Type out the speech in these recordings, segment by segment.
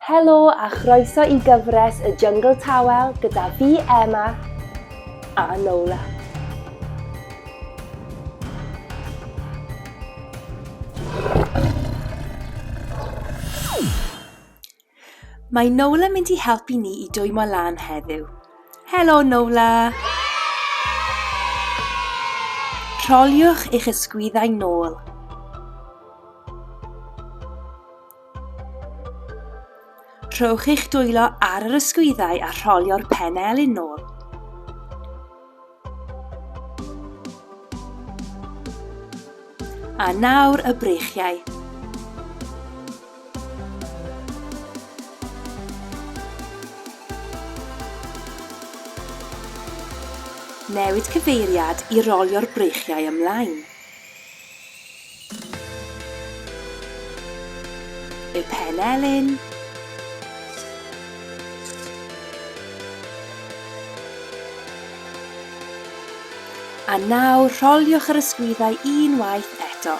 Helo a chroeso i gyfres y Jungle Tawel gyda fi Emma a Nola. Mae Nola mynd i helpu ni i dwymo lan heddiw. Helo Nola! Rholiwch eich ysgwyddau nôl. Rhowch eich dwylo ar yr ysgwyddau a rholio'r pen elyn nôl. A nawr y breichiau. Newid cyfeiriad i rolio'r breichiau ymlaen. Y pen elyn. A nawr rholiwch yr ysgwyddau unwaith eto.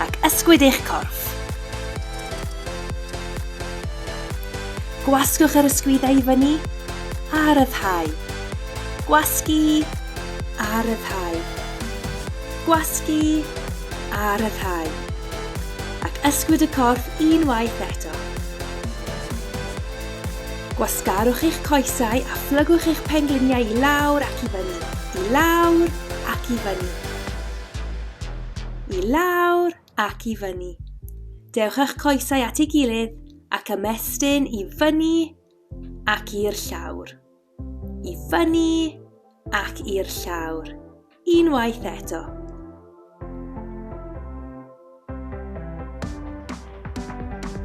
Ac ysgwyd eich corff. Gwasgwch yr ysgwyddau i fyny a ryddhau. Gwasgu a ryddhau. Gwasgu a ryddhau. Ac ysgwyd y corff unwaith eto. Gwasgarwch eich coesau a phlygwch eich pengliniau i lawr ac i fyny, i lawr ac i fyny. I lawr ac i fyny. Dewch â'ch coesau at ei gilydd ac ymestyn i fyny ac i'r llawr. I fyny ac i'r llawr. Unwaith eto.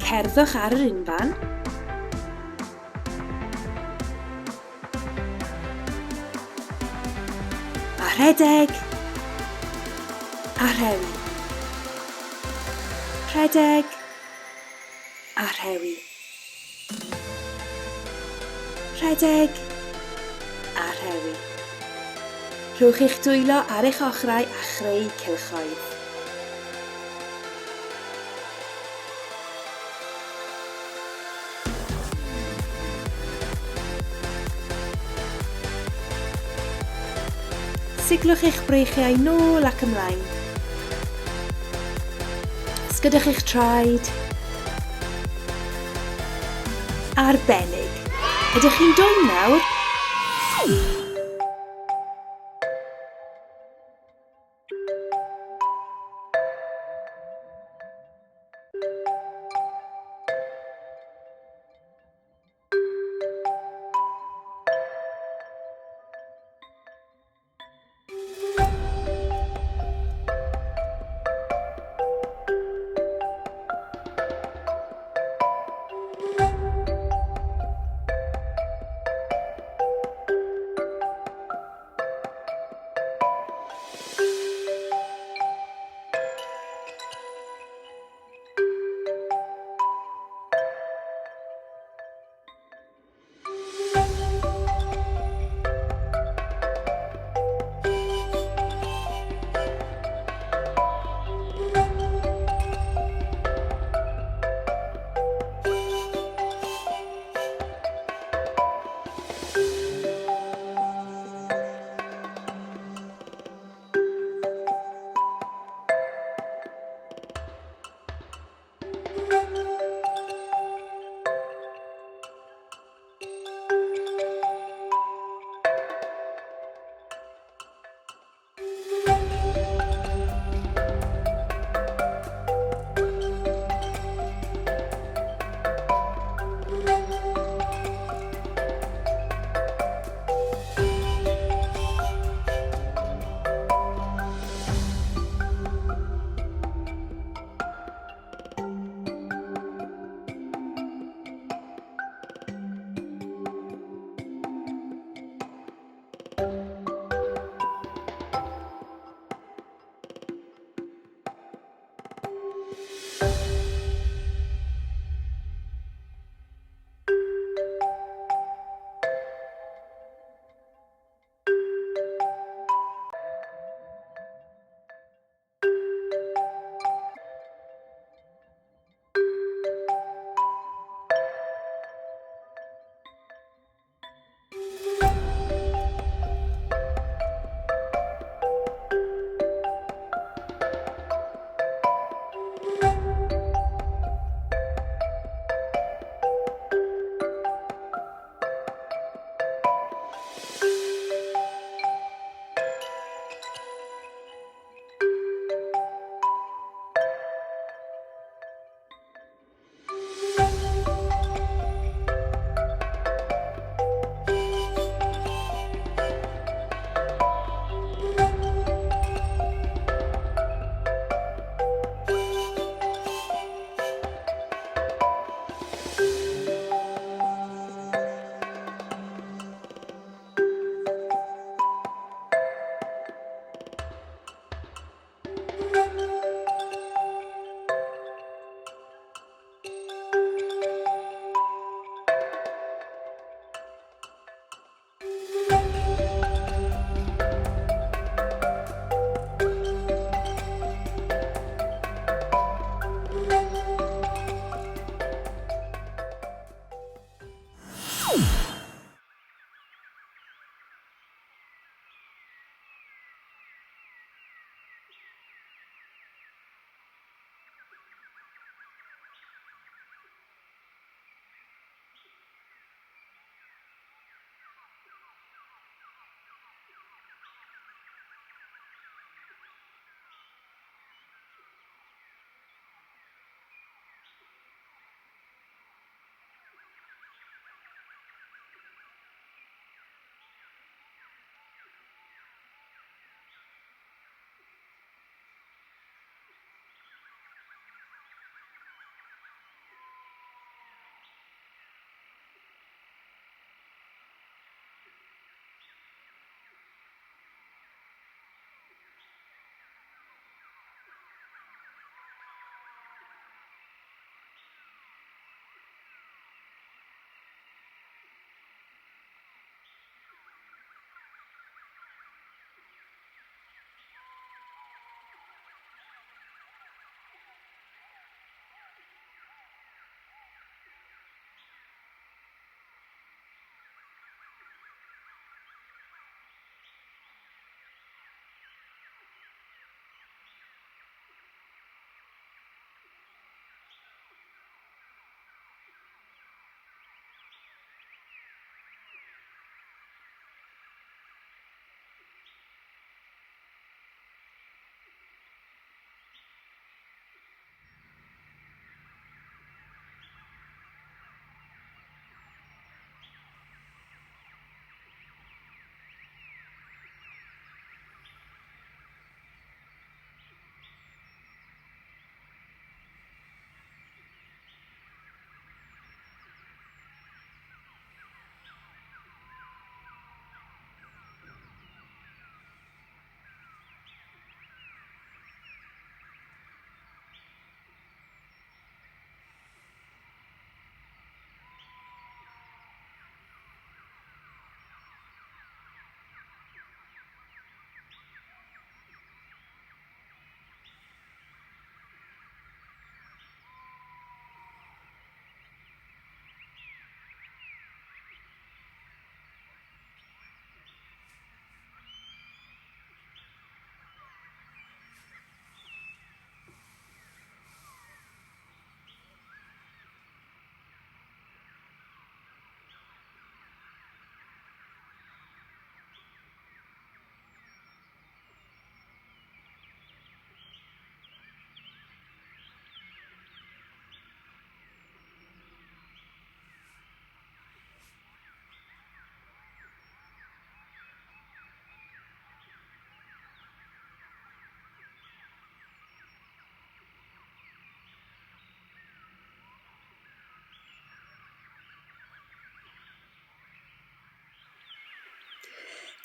Cerddwch ar yr unfan. A rhedeg. A rhewi. Rhedeg. A rhewi. Rhedeg a rhewi. Rhowch eich dwylo ar eich ochrau a chreu cylchoedd. Siglwch eich breichiau nôl ac ymlaen. Sgydwch eich traed. Arbennig. Ydych chi'n dwyn nawr?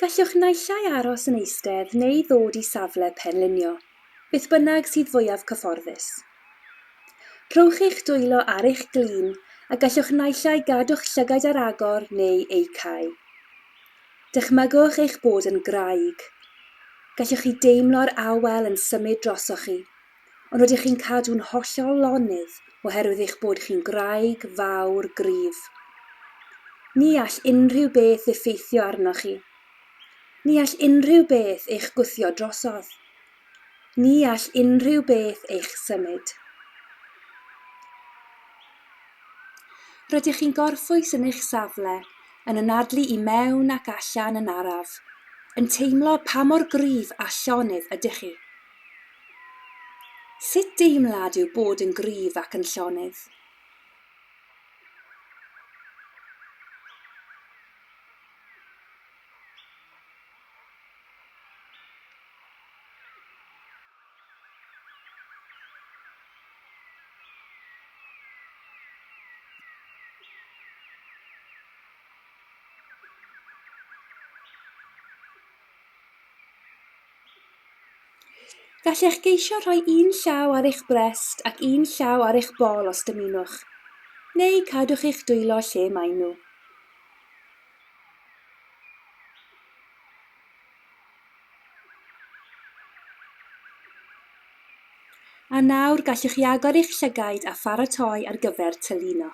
Gallwch naill ai aros yn eistedd neu ddod i safle penlinio, beth bynnag sydd fwyaf cyfforddus. Rhowch eich dwylo ar eich glin a gallwch naill ai gadw'ch llygaid ar agor neu eu cau. Dychmygwch eich bod yn graig. Gallwch chi deimlo'r awel yn symud drosoch chi, ond rydych chi'n cadw'n hollol lonydd oherwydd eich bod chi'n graig fawr gryf. Ni all unrhyw beth effeithio arnoch chi. Ni all unrhyw beth eich gwthio drosodd. Ni all unrhyw beth eich symud. Rydych chi'n gorffwys yn eich safle, yn anadlu i mewn ac allan yn araf, yn teimlo pa mor gryf a llonydd ydych chi. Sut deimlad yw bod yn gryf ac yn llonydd? Gallech geisio rhoi un llaw ar eich brest ac un llaw ar eich bol os dymunwch, neu cadwch eich dwylo lle maen nhw. A nawr gallwch chi agor eich llygaid a pharatoi ar gyfer tylino.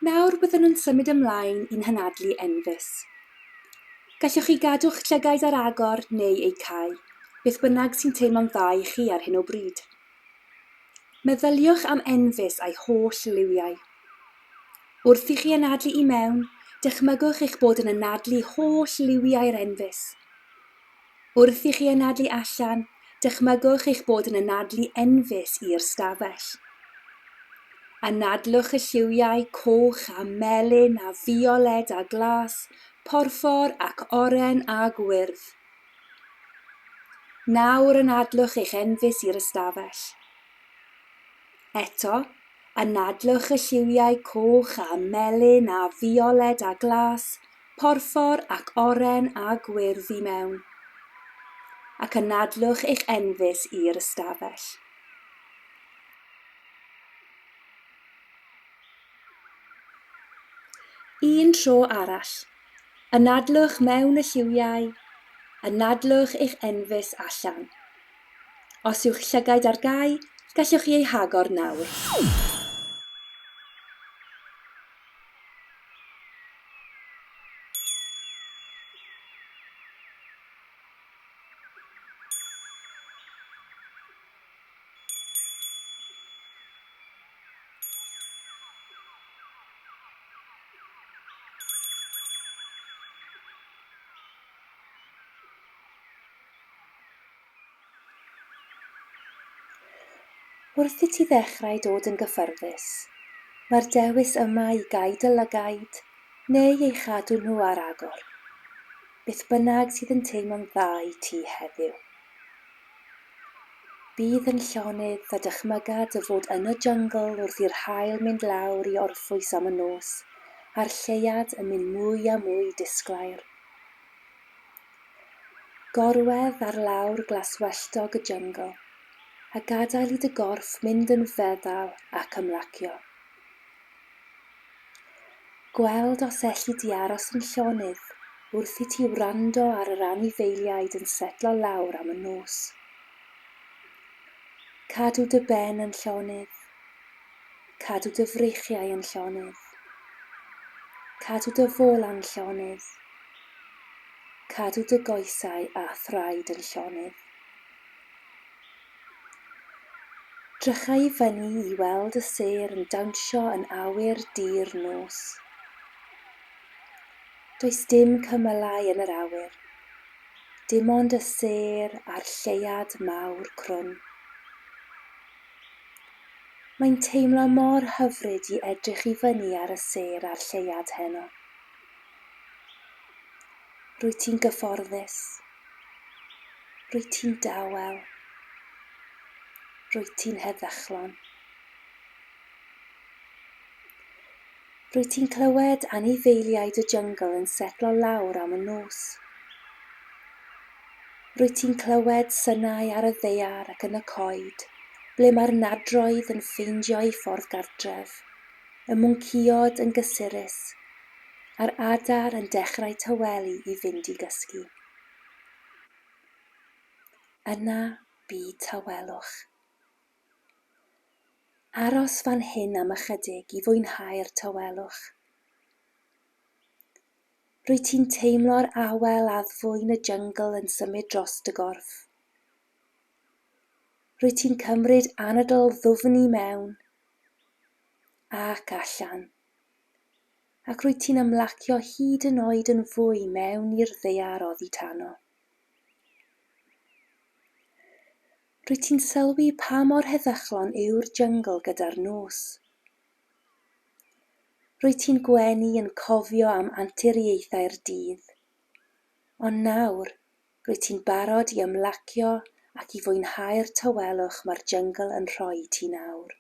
Nawr byddwn yn symud ymlaen i'n hanadlu enfys. Gallwch chi gadw'ch llygaid ar agor neu eu cau, beth bynnag sy'n teimlo'n dda i chi ar hyn o bryd. Meddyliwch am enfys a'i holl liwiau. Wrth i chi anadlu i mewn, dychmygwch eich bod yn anadlu holl liwiau'r enfys. Wrth i chi anadlu allan, dychmygwch eich bod yn anadlu enfys i'r stafell. Anadlwch y lliwiau coch a melyn a fioled a glas, porffor ac oren a gwyrdd. Nawr anadlwch eich enfys i'r ystafell. Eto, anadlwch y lliwiau coch a melyn a fioled a glas, porffor ac oren a gwyrdd i mewn, ac anadlwch eich enfys i'r ystafell. Un tro arall. Anadlwch mewn y lliwiau, anadlwch eich enfys allan. Os yw'ch llygaid ar gau, gallwch chi eu hagor nawr. Wrth i ti ddechrau dod yn gyffyrddus, mae'r dewis yma i gau dy lygaid neu eu chadw nhw ar agor, beth bynnag sydd yn teimlo'n dda i ti heddiw. Bydd yn llonydd a dychmyga dy fod yn y jyngl wrth i'r haul mynd lawr i orffwys am y nos, a'r lleuad yn mynd mwy a mwy disglair. Gorwedd ar lawr glaswelltog y jyngl, a gadael i dy gorff mynd yn feddal ac ymlacio. Gweld os elli di aros yn llonydd wrth i ti wrando ar yr anifeiliaid yn setlo lawr am y nos. Cadw dy ben yn llonydd. Cadw dy freichiau yn llonydd. Cadw dy fola'n llonydd. Cadw dy goesau a thraed yn llonydd. Drycha i fyny i weld y sêr yn dawnsio yn awyr du'r nos. Does dim cymylau yn yr awyr, dim ond y sêr a'r lleuad mawr crwn. Mae'n teimlo mor hyfryd i edrych i fyny ar y sêr a'r lleuad heno. Rwyt ti'n gyfforddus. Rwyt ti'n dawel. Rwyt ti'n heddychlon. Rwyt ti'n clywed anifeiliaid y jyngl yn setlo lawr am y nos. Rwyt ti'n clywed synau ar y ddaear ac yn y coed, ble mae'r nadroedd yn ffeindio'u ffordd gartref, y mwncïod yn gysurus, a'r adar yn dechrau tawelu i fynd i gysgu. Yna bu tawelwch. Aros fan hyn am ychydig i fwynhau'r tawelwch. Rwyt ti'n teimlo'r awel addfwyn y jyngl yn symud dros dy gorff. Rwyt ti'n cymryd anadl ddwfn i mewn ac allan, ac rwyt ti'n ymlacio hyd yn oed yn fwy mewn i'r ddaear oddi tano. Rwyt ti'n sylwi pa mor heddychlon yw'r jyngl gyda'r nos. Rwyt ti'n gwenu yn cofio am anturiaethau'r dydd. Ond nawr, rwyt ti'n barod i ymlacio ac i fwynhau'r tawelwch mae'r jyngl yn rhoi i ti nawr.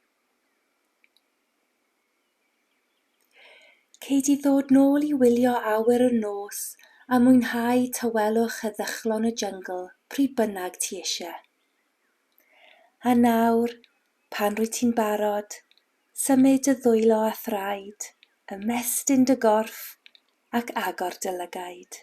Cei di ddod nôl i wylio awyr y nos a mwynhau tawelwch heddychlon y jyngl pryd bynnag ti isie. A nawr, pan rwyt ti'n barod, symud dy ddwylo a thraed, ymestyn dy gorff ac agor dy lygaid.